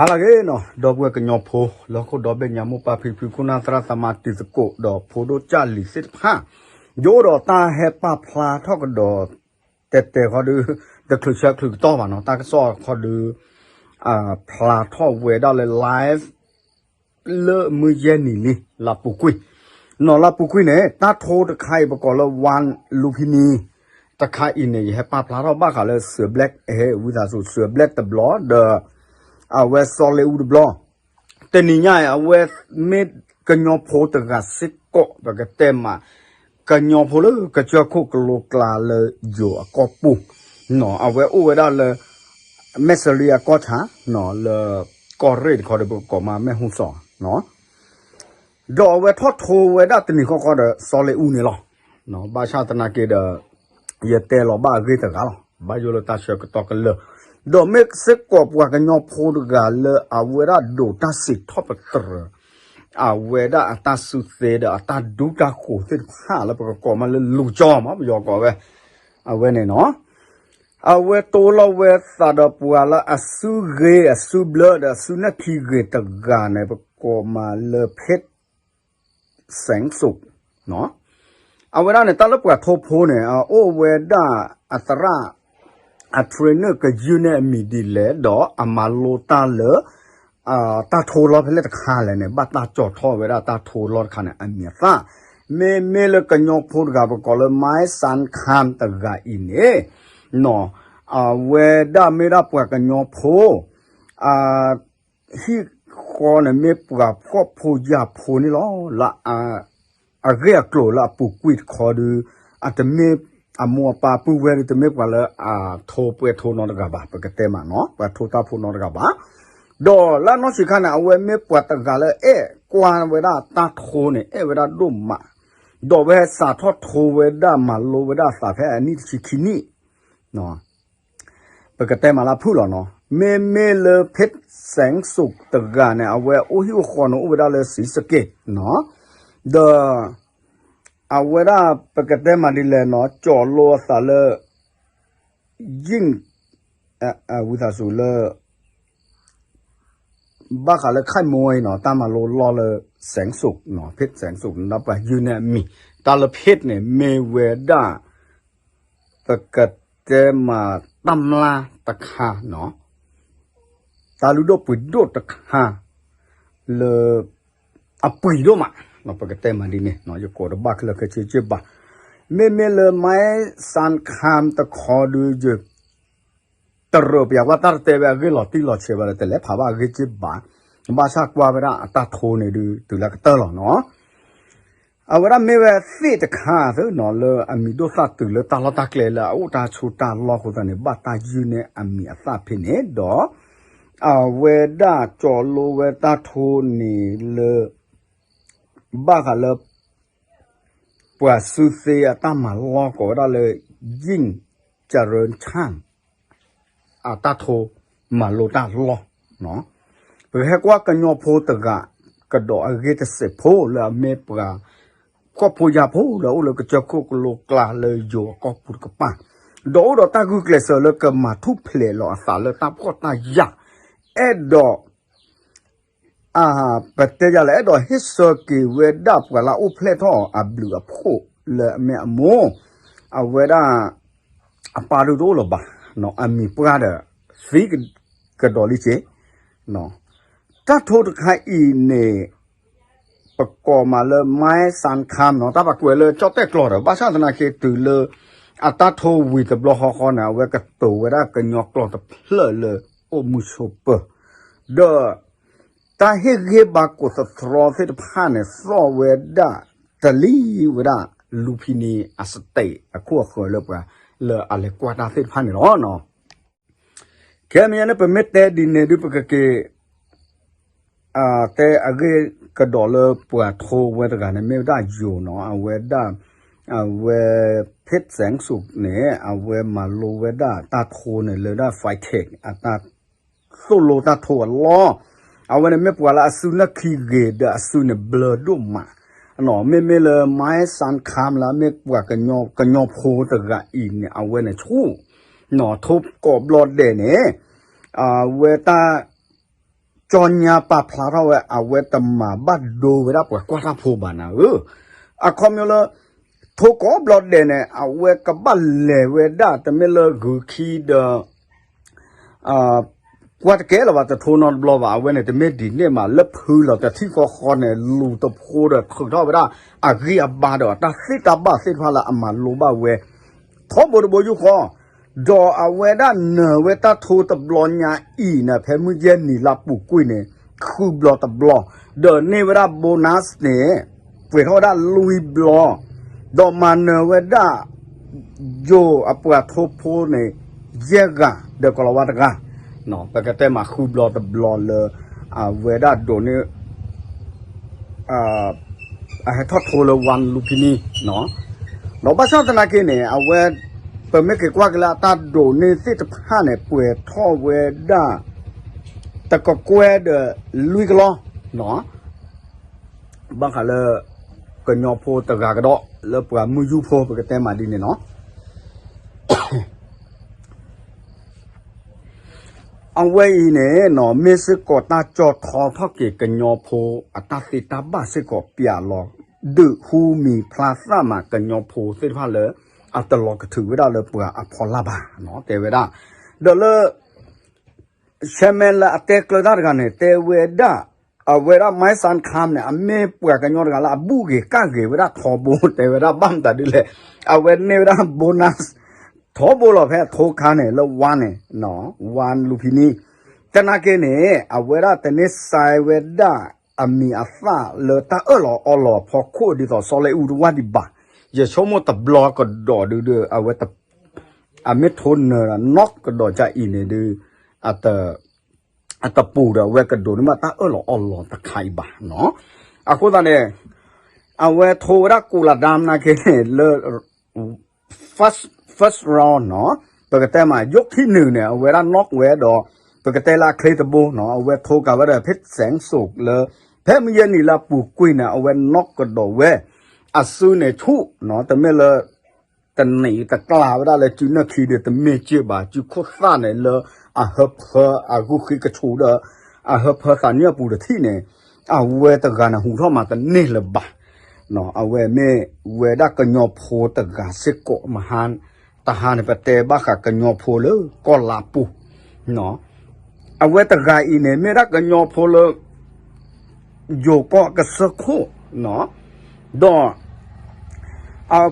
ဟါလၢအဂ့ၤနီၤ ဒီပုၢ်ဝဲၢ်ကညီဖိ လၢဟီၣ်ခိၣ်ဒီဘ့ၣ်ညါ မိၢ်ပၢ်ဖံဖု ခိၣ်နၢ်သရၣ်သမါ တံၤသကိး ဒီးဖိဒိၣ်ကၢ်လံၤသ့ၣ်တဖၣ်, ယအိၣ်ဒီးတၢ်ဟဲပာ်ဖျါထီၣ်ကဒီး တဲတဲခီဒု တချုးဆၢချုးကတီၢ်ဘၣ်နီၤ တၢ်ကစီၣ်ခီဒု ဖျါထီၣ်ဝဲဒၣ်လၢ live လၢမုၢ်ယဲၢ်နံၤလံ လၢအပူၤကွံာ်, နီၤလၢအပူၤကွံာ်န့ၣ် တၢ်ထိတခါအံၤ ပကိးလၢ ဝၣ်လူဖံနံ တခါအံၤန့ၣ် ယဟဲပာ်ဖျါထီၣ်ဘၣ်ဃးလၢ စၢၤဘျဲၣ် ဟဲဝံသးစူၤ စၢၤဘျဲၣ်တဘျီ ဒီး အဝဲစီၤလ့အူတဘျီ တနံၤညါအံၤ အဝဲမ့ၢ်ကညီဖိတဂၤစ့ၢ်ကီး ပကတဲမး ကညီဖိလၢကစၢၢ်ခိၣ်ကလိကျါလၢယိၤအကီၢ်ပူၤ, အဝဲအိၣ်ဝဲဒၣ်လၢ မဲၢ်စလံအကီၢ်ဆၣ် လၢကီၢ်ရ့ၣ်တခီဒီး ပကကိးမး မဲၢ်ဟူစီၤ ဒီးအဝဲထီၣ်ထိဝဲဒၣ်တနံၤဃီဃီဒီး စီၤလ့အူန့ၣ်လီၤ. ဘၣ်ဆၣ်သနာ်က့ဒီး ယတဲလီၤဘၣ်အဂ့ၢ်တဂၤလီၤ. ဘၣ်ယိၣ်လၢတၢ်ဆၢကတီၢ်ကလၢာ်, ဒီးမ့ၢ်စ့ၢ်ကီးပှၤကညီဖိတဂၤလၢအဝဲဒၣ်ဒိးတၢ်စံးထီၣ်ပတြၢၤ အဝဲဒၣ်အတၢ်စုသ့ဒီးအတၢ်ဒူတၢ်ဃိၤသ့ၣ်တဖၣ်လၢပကကိးမးလၢလူၤကၠီမး ပယီၤကိးဝဲ အဝဲန့ၣ်နီၤ အဝဲတိလီၤဝဲသးဒီးပှၤလၢအစုဂ့ၤအစုဘျၢဒီးအစုနၢ်ခံဂ့ၤတဂၤန့ၣ် ပကိးမးလၢ ဖ့း စဲးစိး အဝဲဒၣ်န့ၣ် တၢ်လၢပှၤထိဖိန့ၣ် အအိၣ်ဝဲဒၣ်အသရၣ် အ trainer ကယုၢ်န့ၢ်အမံၤဒ်လဲၣ် ဒီးအမၤလိတၢ်လၢ တၢ်ထိလီၢ်ဖဲလဲၣ်တခါလဲၣ်န့ၣ် ဘၣ်တၢ်ကၠီၣ်ထီၣ်ဝဲဒၣ်တၢ်ထိလီၢ်တခါန့ၣ် အမံၤအသၣ်, မ့မ့ၢ်လၢကညီဖိတဂၤ ပကိးလၢ မါစၣ်ခၣ် တဂၤအံၤန့ၣ် အဝဲဒၣ်မ့ၢ်ဒၣ်ပှၤကညီဖိ ဟံၣ်ဃီန့ၣ် မ့ၢ်ပှၤဖှီၣ်ဖိယာ်ဖိန့ၣ်လီၤ. လၢ အဂ့ၢ်အကျိၤလၢအပူၤကွံာ်တခီဒု အတမ့ၢ်အမိၢ်အပၢ်ပုၢ်ဝဲၢ်ဒု တမ့ၢ်ပှၤလၢအထိပှဲၤထိနီတဂၤဘၣ် ပကတဲမးနီၤ ပှၤထိတၢ်ဖိနီတဂၤဘၣ်. ဒီးလၢအနီၢ်ဆံးခါန့ၣ် အဝဲမ့ၢ်ပှၤတဂၤလၢအဲၣ်ကွၢ်ဝဲဒၣ်တၢ်ထိန့ၣ် အဲၣ်ဝဲဒၣ်ဒိၣ်မး, ဒီးအဝဲစးထီၣ်ထိဝဲဒၣ်မၤလိဝဲဒၣ်အသးဖဲအနံၣ်တဆံခံနံၣ် ပကတဲမးလၢအဖုၣ်လီၤနီၤ. မ့မ့ၢ်လၢ ဖ့းစဲးစိး တဂၤန့ၣ် အဝဲအိၣ်ဟံၣ်အိၣ်ဃီန့ၣ် အိၣ်ဝဲဒၣ်လၢ စံစက့း ဒီး အဝဲဒၣ်ပကတဲမးဒ်လဲၣ်နီၤ ကၠီၣ်လိအသးလၢ ယံၣ် ဝံသးစူၤလၢ ဘၣ်ဃးလၢခဲမိၣ်အံၤနီၤ တၢ်မၤလိလီၢ်လၢ စဲးစိး ဖ့းစဲးစိး ဒီးပှၤယုၢ်န့ၢ်အမံၤ တၢ်လၢ ဖ့း န့ၣ် မ့ၢ်ဝဲဒၣ် ပကတဲမးတၢ်မျၢ်တခါနီၤ တၢ်လုၢ်ဒိၣ်ပှ့ၤဒိၣ်တခါ လၢ အပှ့ၤဒိၣ်မး ပကတဲမးဒ်န့ၣ် ယကိးတဘၣ်ခဲလၢာ်ခဲဆ့က့ဘၣ်. မ့မ့ၢ်လၢ မါစၣ်ခၣ် တခီဒု ယ တရၢပယၤကွၢ်တၢ်တတဲဝဲအဂ့ၢ်လီၤတံၢ်လီၤဆဲးဘၣ်ဒီး တလဲၤဖးဘၣ်အဂ့ၢ်က့ဘၣ်. ဘၣ်ဆၣ်ကွၢ်ဝဲဒၣ်အတၢ်ထိန့ၣ်ဒု တုၤလၢကတၢၢ်လီၤနီၤ. အဝဲဒၣ်မ့ၢ်ဝဲသ့ၣ်တခါသနီၤ လၢအမံၤဒိၣ်သၣ်တုၤလၢတၢ်လီၢ်တၢ်ကျဲလၢအအိၣ်တၢ်ဆူၣ်တၢ်လီၢ်အဃိသတးန့ၣ် ဘၣ်တၢ်ယုၢ်န့ၢ်အမံၤအသၣ်ဖဲန့ၣ်ဒီး အဝဲဒၣ်ကၠီၣ်လိဝဲတၢ်ထိန့ၣ်လၢ ဘၣ်ဃးလၢ ပှၤစုသ့အတၢ်မၤလီၢ်ကိးဝဲဒၣ်လၢ ယံၣ် ကရၢၣ်ဆၣ် အတၢ်ထိမၤလိတၢ်လီၢ် ပကဟဲကွၢ်ကညီဖိတဂၤ ကဒီးအဂ့ၢ်တစဲးဖိလၢအမ့ၢ်ပှၤ ဖှီၣ်ဖိယာ်ဖိလၢအအိၣ်လၢကစၢၢ်ခိၣ်ကလိကျါလၢယိၤအကီၢ်ပူၤတကပၤ ဒီးအိၣ်ဒီးတၢ်ဂုာ်ကျဲးစၢးလၢကမၤထူၣ်ဖျဲးလီၤအသးလၢတၢ်ဖှီၣ်တၢ်ယာ် အဲၣ်ဒိး ပတဲယၤလၢ အဲၣ်ဒိးဟ့ၣ်ဆၢက့ၤဝဲဒၣ်ပှၤလၢအအိၣ်ဖျဲၣ်ထီၣ်အဘျုးအဖှိၣ်လၢအမ့ၢ်အမိၢ် အဝဲဒၣ် အပၢ်ဒုတအိၣ်လၢၤဘၣ် အမံၤပှၢ်ဒီး သံကဒီးလံက့ တၢ်ထိတခါအံၤန့ၣ် ပကိးမးလၢ မါစၣ်ခၣ်နီၤ တၢ်ဘၣ်ကွဲးလၢကၠီၣ်တဲၣ်ကျီၤဒီး ဘၣ်ဆၣ်သနာ်က့တုၤလၢ အတၢ်ထိဝံၤတဘျီဃီဃီန့ၣ် အဝဲကတိၤဝဲဒၣ်ကညီကျိာ်တဖျၢၣ်လၢအိၣ်မူဆိးပၢၤ ဒီး တၢ်ဟ့ၣ်ဂံၢ်ဘါကိးသတြီသ့ၣ်တဖၣ်န့ၣ် သီၣ်ဝဲဒၣ်တလံၤဝဲဒၣ် လူဖံနံအစတဲး အခိၣ်အဃၢၤလၢပှၤ လၢအလဲၤကွၢ်တၢ်သ့ၣ်တဖၣ်န့ၣ်လီၤ. ခဲမ့ၢ်န့ၣ် ပမ့ၢ်တဲဒ်န့ၣ်ဒု ပကက့ၤ တဲအဂ့ၢ်ကဒီးလၢပှၤထိဝဲတဂၤန့ၣ် မ့ၢ်ဝဲဒၣ်ယိၤနီၤ အဝဲဒၣ် အဝဲ ဖ့းစဲးစိးန့ၣ် အဝဲမၤလိဝဲဒၣ်တၢ်ထိန့ၣ် လၢဒၣ် fine tech အတၢ်သိၣ်လိတၢ်ထိအလီၢ် အဝဲန့ၣ်မ့ၢ်ပှၤလၢအစုနၢ်ခံဂ့ၤ ဒီးအစုန့ၣ်ဘျၢဒိၣ်မး မ့မ့ၢ်လၢ မါစၣ်ခၣ် လၢအမ့ၢ်ပှၤကညီဖိတဂၤအံၤန့ၣ် အဝဲန့ၣ်ဆူၣ် ထိကိးဘျီဒဲးန့ၣ် အဝဲတၢ် ကၠီညါပာ်ဖျါထီၣ်ဝဲ အဝဲတမၤဘၣ်ဒိဝဲဒၣ်ပှၤကွၢ်တၢ်ဖိဘၣ်နၤဧၢ, အခီပညီလၢ ထိကိးဘျီဒဲးန့ၣ် အဝဲကဘၣ်လဲၤဝဲဒၣ်တမ့ၢ်လၢဂုၤခံဒီး ကွၢ်တကဲလၢၤဘၣ် တထိနီတဘျီဘၣ် အဝဲန့ၣ်တမ့ၢ်ဒ်န့ၣ်မး လၢဖုလီၤတထံၣ်ဃီဃီန့ၣ် လူၤတဖိဒီးထုးထီၣ်ဝဲဒၣ် အဂံၢ်အဘါဒီးတၢ်သ့တၢ်ဘၣ်သ့ၣ်တဖၣ်လၢအမၤလိဘၣ်ဝဲ ထီဘိတဘိယူၢ်ဃီ, ဒီးအဝဲဒၣ်နၢၤဝဲတၢ်ထိတဘျီညါအံၤန့ၣ် ဖဲမုၢ်ယဲၢ်နံၤလါပူၤကွံာ်န့ၣ် ဃုဘျီတဘျီ, ဒီးန့ၢ်ဝဲဒၣ် bonus န့ၣ် ပှဲၤထီၣ်ဝဲဒၣ်လွံၢ်ဘျီ, ဒီးမၤနၢၤဝဲဒၣ် ယိၤအပှၤထိဖိန့ၣ် ယဲၢ်ဂၤ ဒီးကလီၤဝါတဂၤ, ပကတဲမးဃုဘျီတဘျီလၢ အဝဲဒၣ်ဒိးန့ၢ် အဟဲထီၣ်ထိလၢ one Lumpini ဒီးဘၣ်ဆၣ်သနာ်က့န့ၣ် အဝဲ ပမ့ၢ်က့ၤကွၢ်က့ၤလၢအတၢ်ဒိးန့ၢ်သ့ၣ်တဖၣ်န့ၣ် ပှဲၤထီၣ်ဝဲဒၣ် တကကွဲၢ်ဒီးလွံၢ်ကလီ ဘၣ်ဃးလၢ ကညီဖိတဂၤကဒီး လၢပှၤမုၢ်ယူၢ်ဖိ ပကတဲမးဒ်န့ၣ်နီၤ. အဝဲအံၤန့ၣ်နီၤ မ့ၢ်စ့ၢ်ကီးတၢ်ကၠီထီထီၣ်က့ၤကညီဖိ အတၢ်သ့တၢ်ဘၣ်စ့ၢ်ကီးပၠးလီၤ, ဒုးဟူမံၤဖျါသၣ်မးကညီဖိသ့ၣ်တဖၣ်လၢ အတလီၤကထုးဝဲဒၣ်လၢပှၤအဖီလာ်ဘၣ် တဲဝဲဒၣ်, ဒီးလၢ chairman လၢအတဲကျၢၤတၢ်တဂၤန့ၣ် တဲဝဲဒၣ် အဝဲဒၣ် My Son Kam န့ၣ် အမ့ၢ်ပှၤကညီတဂၤလၢအဘူၣ်ဂ့ၤကၣ်ဂ့ၤဝဲဒၣ်ထီဘိ တဲဝဲဒၣ်ဘၣ်မတၤဒ်လဲၣ်, အဝဲန့ၢ်ဝဲဒၣ် bonus ထီဘိလီၤ ဖဲအထိခါန့ၣ် လၢ one န့ၣ် one Lumpini သနာ်က့န့ၣ် အဝဲဒၣ်တန့ၢ်စဲဝဲဒၣ် အမံၤအသၣ်လၢတၢ်အၢၣ်လီၤအီလီၤဖီခိၣ်ဒ်သိးစီၤလ့အူတဝၢ်ဒံးဘၣ်, ယဆိကမိၣ်တဘျီကဒီးဒုး အဝဲ အမ့ၢ်ထိနၢၤနီၢ်ကဒီးကအံၤန့ၣ်ဒုး အတပူၤဒီးအဝဲကဒိးန့ၢ်ဘၣ်တၢ်အၢၣ်လီၤအီလီၤတခါအံၤဘၣ်နီၤ. အဃိသတးန့ၣ် အဝဲထိဝဲဒၣ်ကူလးဒၢမနၤက့န့ၣ် လၢ first, first round နီၤ, ပကတဲမး ယိၣ်ခံနုာ်န့ၣ် အဝဲဒၣ်နီၣ်ဝဲဒီး ပကတဲလၢအချ့တဘိနီၤ, အဝဲထိကၤဝဲဒီး ဖ့ၣ်စဲးစိးလၢ ဖဲမုၢ်ယဲၢ်နံၤလၢအပူၤကွံာ်န့ၣ် အဝဲနီၣ်ကဒီးဝဲ အစုန့ၣ်ဆူၣ်နီၤ, တမ့ၢ်လၢ တနံၤတကျါဝဲဒၣ်လၢစုနၢၣ်ခံဒီးတမ့ၢ်က့ၢ်ဘၣ်, စုခိၣ်သၣ်န့ၣ်လၢအဟၢဖၢအဂုာ်ဃံကဆူးဒီး အဟၢဖၢသးနံၣ်အပူၤတထံၣ်န့ၣ် အဝဲတဂၤန့ၣ်ဟူးထီၣ်မၤတန့ၢ်လၢၤဘၣ်. အဝဲမ့ၢ်ဝဲဒၣ်ကညီဖိတဂၤစ့ၢ်ကီးမဟါ, တဟါန့ၣ်ပတဲဘၣ်ဃးကညီဖိလၢကီၢ်လါပူၤ အဝဲတဂၤအံၤန့ၣ် မ့ၢ်ဒၣ်ကညီဖိလၢ ယိၤကီၢ်ကစၢၢ်ခိၣ်နီၤ, ဒီး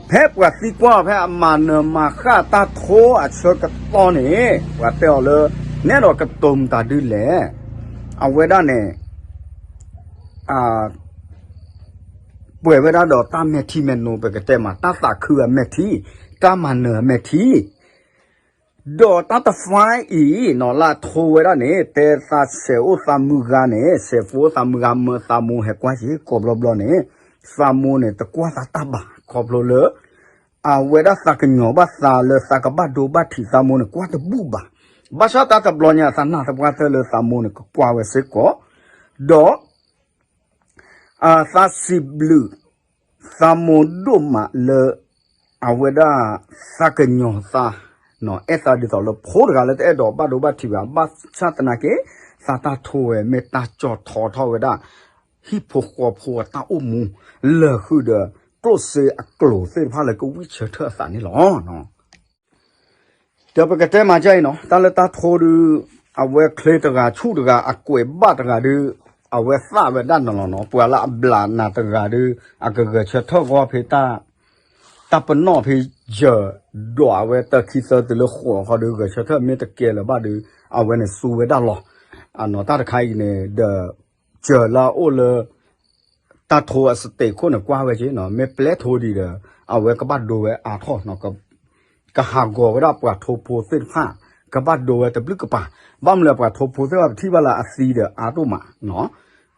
ဖဲပှၤသံကွၢ်အီၤဖဲအမၤနၢၤမၤဃၣ်တၢ်ထိအဆၢကတီၢ်န့ၣ် ပှၤတဲအီၤလၢ နဲဒိးကတိၤမတၤဒ်လဲၣ်, အဝဲဒၣ်န့ၣ် ပှဲၤဝဲဒၣ်ဒီးတၢ်မဲာ်ထံမဲာ်နိ ပကတဲမး တၢ်သးခုအမဲာ်ထံ, တၢ်မၤနၢၤအမဲာ်ထံ ဒီးတၢ်တဖၣ်အံၤနီၤ လၢအထိဝဲဒၣ်န့ၣ် တဲသးစဲးအိၣ်သးမုၢ်ဂၤန့ၣ် စဲးဖိအိၣ်သးမုၢ်ဂၤ မၢသးမိၢ်ဟဲကွၢ်က့ၤ ကိးဘျီဘျီန့ၣ် သးမိၢ်န့ၣ် တကွၢ်သးတၢ်ဘၣ် ခီဖျိလၢ အဝဲဒၣ်သးကညီၤဘၣ်သးလၢသးကဘၣ်ဒိဘၣ်ထံးသးမိၢ်န့ၣ် ကွၢ်တဘူၣ်ဘၣ်. ဘၣ်ဆၣ်တၢ်တဘျီညါ သးနာ်သပှၢ်တၢၢ်လၢသးမိၢ်န့ၣ် ကကွၢ်ဝဲစ့ၢ်ကီး, ဒီး သးစံးဘျုး သးမိၢ်ဒိၣ်မးလၢ အဝဲဒၣ်သးကညီၤသး အဲၣ်သးဒ်သိးလၢဖိတဂၤလၢတအဲၣ်ဒိးဘၣ်ဒိဘၣ်ထံးဘၣ်, ဘၣ်ဆၣ်သနာ်က့ သးတၢ်ထိဝဲမ့ၢ်တၢ်ကၠီထီထီၣ်ဝဲဒၣ် ဟံၣ်ဖိဃီဖိအတၢ်အိၣ်မူ လၢာ်ဃုာ်ဒီး ကျိၣ်စ့အကျိၤသ့ၣ်တဖၣ်လၢကဝံၢ်ဆၢထၢၣ်အသးန့ၣ်လီၤ. ဒီးပကတဲမၤဒ်အံၤနီၤ, တၢ်လၢတၢ်ထိဒုး အဝဲချ့တဂၤဆူၣ်တဂၤ အကွဲးဘၣ်တဂၤဒုး အဝဲသၣ်ဝဲဒၣ်န့ၣ်လီၤနီၤ. ပှၤလၢအဘျးနၤတဂၤဒုး အကဂဲၤဆၢထၢၣ်ဂီၢ်ဖဲတၢ် တၢ်ပနီၣ်ဖဲယၢၤ ဒွးဝဲတၢ်ခံသၢတုၤလၢဃိးခီဒုး ဂဲၤဆၢထၢၣ်မ့ၢ်တကဲလၢၤဘၣ်ဒုး အဝဲန့ၣ်စူဝဲဒၣ်လီၤ. အနီၤတၢ်တခါအံၤန့ၣ်ဒီး ယၢၤလၢအအိၣ်လၢ တၢ်ထိအစတဲးခိၣ်န့ၣ် ကွၢ်ဝဲက့ၤနီၤ, မ့ၢ်ပျဲထိဒံးဒီး အဝဲကဘၣ်ဒိဝဲအါထီၣ်နီၤ, ကဟးဂီၤဝဲဒၣ်ပှၤထိဖိသ့ၣ်တဖၣ် ကဘၣ်ဒိဝဲတဘျုးကပၤ, ဘၣ်မနုၤလဲၣ် ပှၤထိဖိသ့ၣ်တဖၣ် ပထံၣ်ဘၣ်လၢအသံဒီးအါဒိၣ်မးနီၤ,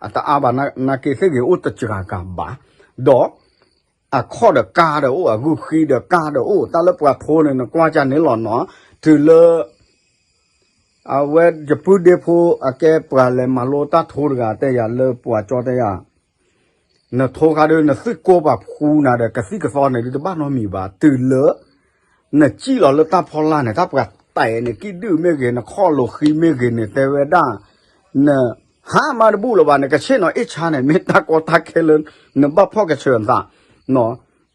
အတအါဘၣ်နာ်က့သ့ၣ်ဂ့ၤ အိၣ်တစှၤဂၤဘၣ်, ဒီး အခီၣ်ဒီးကါဒီးအိၣ် အဂုာ်ဃံဒီးကါဒီးအိၣ်, တၢ်လၢပှၤထိန့ၣ် နကွၢ်ကန့ၣ်လီၤနီၤ, တုၤလၢ အဝဲယပုၢ်ဒ့ဖိ အကဲပှၤလဲၤမၤလိတၢ်ထိတဂၤတဲယၤလၢပှၤကၠီတဲယၤ, နထိခါဒုး နသုကိၢ်ပာ်ဖှူနၤဒီး ကသံၣ်ကသီန့ၣ်ဒုး တဘၣ်နီတမံၤဘၣ်, တုၤလၢ နစံၣ်လီၤလၢတၢ်ဖီလာ်န့ၣ် တၢ်ပှၤတဲာ်န့ၣ် ကံၣ်ဒုၣ်မ့ၢ်ဂ့ၤ နခီၣ်လိာ်ဃံမ့ၢ်ဂ့ၤန့ၣ် တဲဝဲဒၣ် န ဟါမၢ်တဘူၣ်လၢၤဘၣ် နကဆ့ၣ်နီၤအ့ၣ်ဆါန့ၣ် မ့ၢ်တၢ်ကီတၢ်ခဲလၢ နဘၣ်ဖီၣ်ကဆၢၣ်သး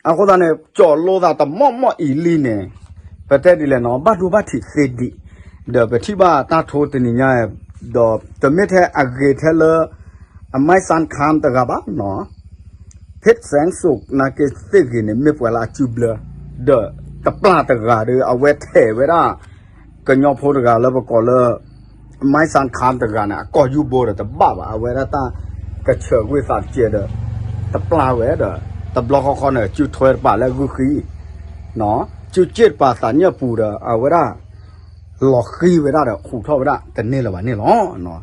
အဃိသတးန့ၣ် ကၠီၣ်လိသးတမီၢ်မီၢ်အံၤလံန့ၣ် ပတဲဒ်လဲၣ်နီၤ ဘၣ်ဒိဘၣ်ထံးသ့ဒံး ဒီးပထံၣ်ဘၣ်တၢ်ထိတနံၤညါ ဒီးတမ့ၢ်ထဲအဂ့ၤထဲလၢ အမဲၢ်စၣ်ခၣ်တဂၤဘၣ်နီၤ ဖ့ၣ်စဲၣ်စိး နာ်က့သ့ၣ်ဂ့ၤန့ၣ် မ့ၢ်ပှၤလၢအစုဘျၢ ဒီးတပျၢ်တဂၤဒီး အဝဲထဲးဝဲဒၣ် ကညီဖိတဂၤလၢပကိးလၢ မဲၢ်စၣ်ခၣ်တဂၤန့ၣ် အကိာ်ယူၢ်ဘိဒီးတဘၣ်ဘၣ် အဝဲဒၣ်တၢ်ကဆၢကွံာ်သးတကဲးဒီး တပျၢ်ဝဲဒီး တဘျီဃီဃီန့ၣ် စုထွဲတပၤလၢအဂုၢ်ဃံ စုစ့ၣ်တပၤသးညၣ်ပူၤဒီး အဝဲဒၣ် လီၤဃံၤဝဲဒၣ်ဒီး ဟူးထီၣ်ဝဲဒၣ်တန့ၢ်လၢၤဘၣ်န့ၣ်လီၤ.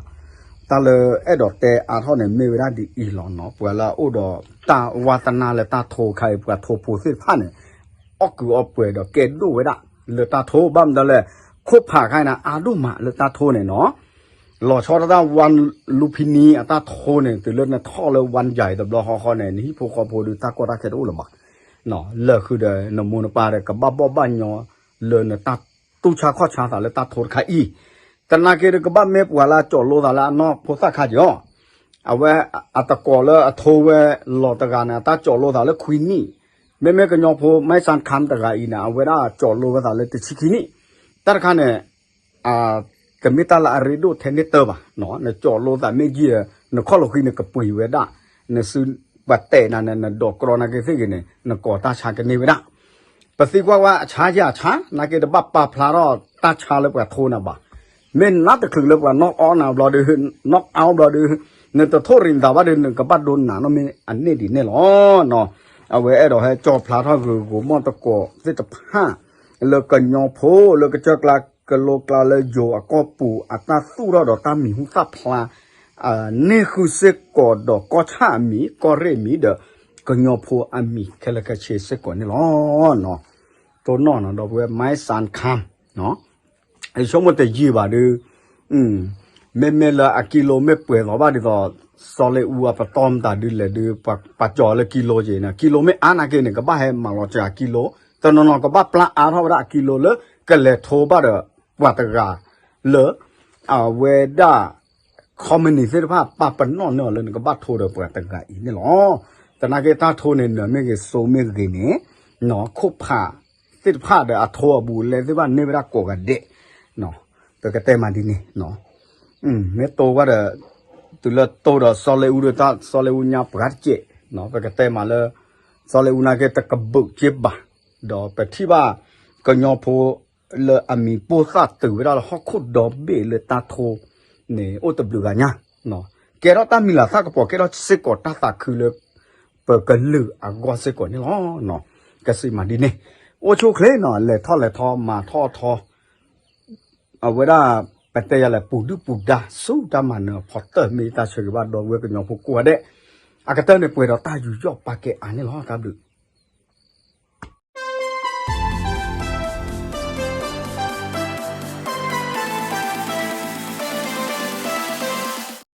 တၢ်လၢအဲၣ်ဒိးတဲအါထီၣ်န့ၣ် မ့ၢ်ဝဲဒၣ်ဒ်အံၤလီၤနီၤ ပှၤလၢအအိၣ်ဒီးတၢ်ဝါသနာလၢတၢ်ထိခါအံၤ ပှၤထိဖိသ့ၣ်တဖၣ်န့ၣ် အီၣ်ကုးအီပှဲၤဒီးကဲဒိၣ်ဝဲဒၣ်လၢတၢ်ထိ ဘၣ်မနုၤလဲၣ် ခိၣ်ဖးခါအံၤန့ၣ် အါဒိၣ်မးလၢတၢ်ထိန့ၣ်နီၤ လီၤဆီဒၣ်တၢ်ဝါလူဖံနံၤအတၢ်ထိန့ၣ် တုၤလၢနထီၣ်လၢဝါယၤအံၤတဘျီဃီဃီန့ၣ် နဟံၣ်ဖိဃီဖိဒီးတၢ်ကီတၢ်ခဲတအိၣ်လၢၤဘၣ် လၢာ်ဃုာ်ဒီးနမိၢ်နပၢ်ဒီး ကဘၣ်ဘီၣ်ဘၣ်ညီ လၢနတၢ်တူၢ်ဆါခီၣ်ဆါသးလၢတၢ်ထိတခါအံၤ သနာ်က့ဒီးကဘၣ်မ့ၢ်ပှၤလၢအကၠီၣ်လိသးလၢအနီၢ်ဖိသၣ်ခါက့ၤအီၤ အဝဲအတကိးလၢအထိဝဲလီၤတဂၤန့ၣ် အတၢ်ကၠီၣ်လိသးလၢခွံနံၣ် မ့မ့ၢ်ကညီဖိမဲၢ်စၣ်ခၣ်တဂၤအံၤန့ၣ် အဝဲဒၣ်ကၠီၣ်လိဝဲသးလၢတဆံခံနံၣ် တၢ်တခါန့ၣ် တမ့ၢ်တၢ်လၢအရ့ဒိၣ်ထဲန့ၢ်တၢဘၣ် နကၠီၣ်လိသးမ့ၢ်ယံာ်ဒီး နခီၣ်လီၤဃံၤနကပှ့ၤဝဲဒၣ် နစုပှၤတဲာ်နၤန့ၣ် နဒိးကြီနာ်က့သ့ၣ်ဂ့ၤန့ၣ် နကိးတၢ်ဆါကန့ၢ်ဝဲဒၣ် ပသံကွၢ်ဝဲအဆါယၤဆါ နာ်က့တဘၣ်ပာ်ဖျါထီၣ်တၢ်ဆါလၢပှၤထိနၤဘၣ် မ့ၢ်နါတချုးလၢပှၤနီၣ်အီနၤဘျီဒီး နီၣ်အီဘျီဒီး နတထိၣ်ရံၤသးဘၣ်ဒီး နကဘၣ်ဒိနၤနီၢ်မ့ၢ်အန့ၢ်ဒ်န့ၣ်လီၤ. အဝဲအဲၣ်ဒိးဟဲကၠီၣ်ဖျါထီၣ်ဂ့ၢ်ဂီၢ်မီၢ်တကိးသ့ၣ်တဖၣ် လၢကညီဖိလၢကစၢၢ်ကျါကလိကျါလၢယိၤအကီၢ်ပူၤ အတၢ်သူၣ်ထီၣ်ဒီးတၢ်မံၤဟူသၣ်ဖျါ န့ၢ်ဃုာ်စ့ၢ်ကီးဒီးကီၢ်ဆၣ်အမံၤ ကီၢ်ရ့ၣ်အမံၤဒီး ကညီဖိအမံၤခဲလၢာ်ခဲဆ့စ့ၢ်ကီးန့ၣ်လီၤ. တိၢ်နီၣ်နီၤ ဒီပုၢ်ဝဲၢ် မဲၢ်စၣ်ခၣ် ယဆိကမိၣ်တယံာ်ဘၣ်ဒီး မ့မ့ၢ်လၢအကံလိမ့ၢ်ပှဲၤလီၤဘၣ်ဒ်သိး စီၤလ့အူအပတီၢ်မတၤဒုလဲၣ်ဒီး ပှၤကၠီၣ်လၢကံလိက့ၤန့ၣ် ကံလိမ့ၢ်အါနာ်က့န့ၣ် ကဘၣ်ဟဲမၤလီၤစှၤအကံလိ တနီၤနီၤကဘၣ်ပျၢ်အါထီၣ်ဝဲဒၣ်အကံလိလၢ ကလဲၤထိဘၣ်ဒီး ပှၤတဂၤလၢ အဝဲဒၣ် ခီမနံၤသ့ၣ်တဖၣ် ပာ်ပနီၣ်န့ၢ်အီၤလၢနကဘၣ်ထိဒီးပှၤတဂၤအံၤန့ၣ်လီၤ. သနာ်က့တၢ်ထိန့ၣ် နမ့ၢ်ဂ့ၤစိမ့ၢ်ဂ့ၤန့ၣ် ခိၣ်ဖးသ့ၣ်တဖၣ်ဒီးအထိအဘူးအလဲသ့ၣ်တဖၣ်န့ၢ်ဝဲဒၣ်ကိးဂၤဒဲး ပကတဲမးဒ်န့ၣ် မ့ၢ်တိဝဲဒီး တုၤလၢတိဒီးစီၤလ့အူဒီးတၢ် စီၤလ့အူညါပှၤတကဲး ပကတဲမးလၢ စီၤလ့အူနာ်က့တကဘုးက့ဘၣ် ဒီးပထံၣ်ဘၣ် ကညီဖိ လၢအမံၤပိၢ်သၣ်တုၤဝဲဒၣ်လၢဟီၣ်ခိၣ်ဒီဘ့ၣ်လၢတၢ်ထိန့ၣ် အိၣ်တဘျုးဂၤညါ ကဲထီၣ်တၢ်မံၤလၤသၣ်ကပီၤ ကဲထီၣ်စ့ၢ်ကီးတၢ်သးခုလၢ ပကလုာ်အဂီၢ်စ့ၢ်ကီးန့ၣ်လီၤ. ကစံးမးဒ်န့ၣ် အိၣ်ဆူၣ်အိၣ်ချ့နီၤ လဲၤထီၣ်လဲၤထီမၤထီၣ်ထီ အဝဲဒၣ် ပတဲယၤလဲၣ် ပူၤဒုၣ်ပူၤဒါ ဆူတၢ်မၤနၢၤအဖီတၢၢ် မ့ၢ်ယတၢ်ဆၢဂ့ၤဘၣ်ဒီပုၢ်ဝဲၢ်ကညီဖိကိးဂၤဒဲး အကတၢၢ်န့ၣ်ပှဲၤဒီးတၢ်ယူးယီၣ်ပာ်ကဲအါန့ၣ်လီၤ. တၢ်ဘျုး